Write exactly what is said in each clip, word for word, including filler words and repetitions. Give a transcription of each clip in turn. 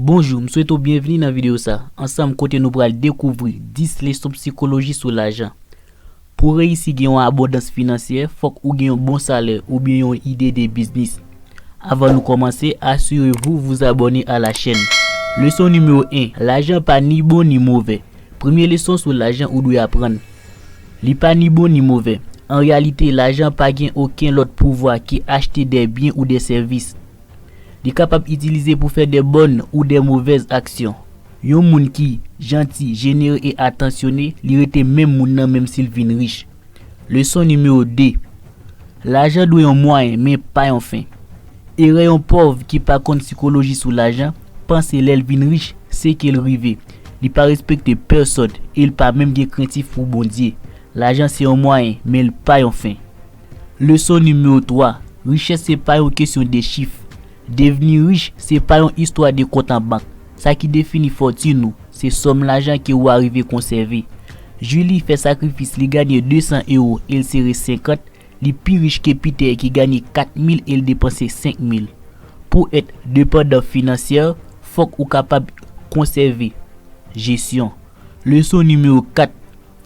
Bonjou, m swete w byenvini nan videyo sa. Ansanm kote nou pral dekouvri dis leson psikoloji sou lajan. Pou w reyisi gen yon abondans finansyè, fòk ou gen yon bon salè oubyen yon ide de biznis. Avan nou kòmanse, assurez-vous vous abonner à la chaîne. Leson nimewo en, lajan pa ni bon ni movè. Premye leson sou lajan ou dwe aprann. Li pa ni bon ni movè. An reyalite, lajan pa gen okenn lòt pouvwa ke achte de byen ou de sèvis. Li kapab itilize pou fè de bòn ou de movèz aksyon. Yon moun ki janti, jenere e atansyone, li rete menm moun nan menm si l vin rich. Leson nimewo de. Lajan dwe yon mwayen, men pa yon fen. Erè yon pòv ki pa konn sikoloji sou lajan, panse lè l vin rich, se ke l rive. Li pa respekte pèsòn e l pa menm gen krentif pou Bondye. Lajan se yon mwayen, men l pa yon fen. Leson nimewo twa. Richès se pa yon kesyon de chif. Devni rich se pa yon istwa de kont an bank. Sa ki defini fòtin ou, se sòm lajan ke ou arive konsève. Julie fè sakrifis, li ganye de san ewo e l sere senkant, li pi rich ke Peter ki ganye kat mil e l depanse senk mil. Pou èt depandan finansyè, fòk ou kapab konsève. Jesyon. Leson nimewo kat.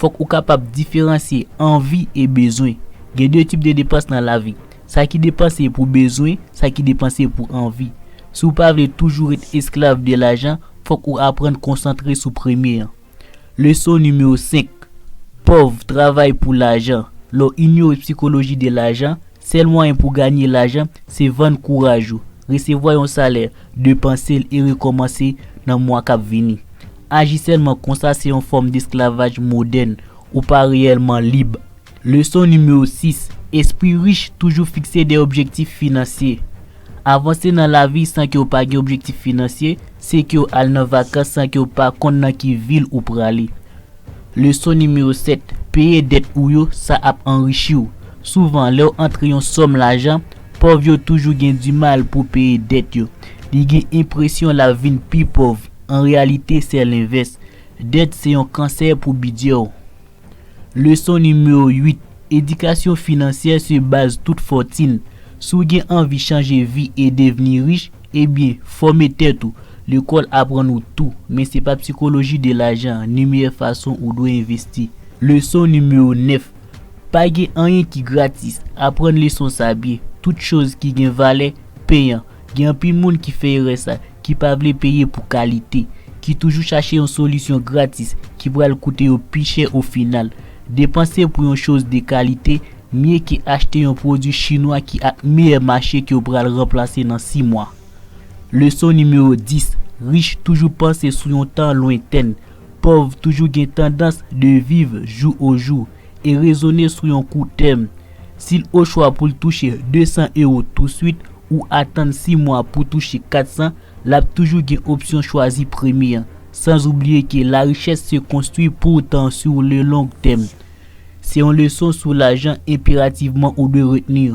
Fòk ou kapab diferansye anvi e bezwen. Gen de tip de depans nan lavi. Sa ki depanse pou bezwen, sa ki depanse pou anvi. Si w pa vle toujou ret esklav de lajan, fòk ou aprann konsantre sou premye an. Leson nimewo senk. Pòv travay pou lajan. Lè w inyore psikoloji de lajan, sèl mwayen pou ganye lajan se vann kouraj ou, resevwa yon salè, depanse l e rekòmanse nan mwa k ap vini. Aji sèlman konsa se yon fòm desklavaj modèn, ou pa reyèlman lib. Leson nimewo sis. Espri rich toujou fikse de objektif finansye. Avanse nan lavi san ke w pa gen objektif finansye, se ke w al nan vakans san ke w pa konn nan ki vil ou prale. Leson nimewo sèt. Peye dèt ou yo, sa ap anrichi w. Souvan, lè w antre yon sòm lajan, pòv yo toujou gen dimal pou peye dèt yo. Li gen enpresyon l ap vin pi pòv. An reyalite, se lenvès. Dèt se yon kansè pou bidjè w. Leson nimewo uit. Edikasyon finansyè se baz tout fòtin. Si w gen anvi chanje vi e devni rich, ebyen, fòme tèt ou. Lekòl aprann ou tou, men se pa psikoloji de lajan ni meyè fason ou dwe envesti. Leson nimewo nèf. Pa gen anyen ki gratis. Aprann leson sa byen. Tout choz ki gen valè, peyan. Gen anpil moun ki fè erè sa, ki pa vle peye pou kalite, ki toujou chache yon solisyon gratis ki pral koute yo pi chè o final. Depanse pou yon choz de kalite mye ke achte yon pwodui chinwa ki ak meyè mache ke w pral ranplase nan sis mwa. Leson nimewo dis. Rich toujou panse sou yon tan lwentèn. Pòv toujou gen tandans de viv jou o jou e rezone sou yon kou tèm. Si l ochwa pou l touche de san ewo touswit ou atann sis mwa pou touche kat san, l ap toujou gen opsyon chwazi premye an, san oubliye ke larichès se konstwi pou tan sur le long terme. Se yon leson sou lajan enperativman ou dwe retni.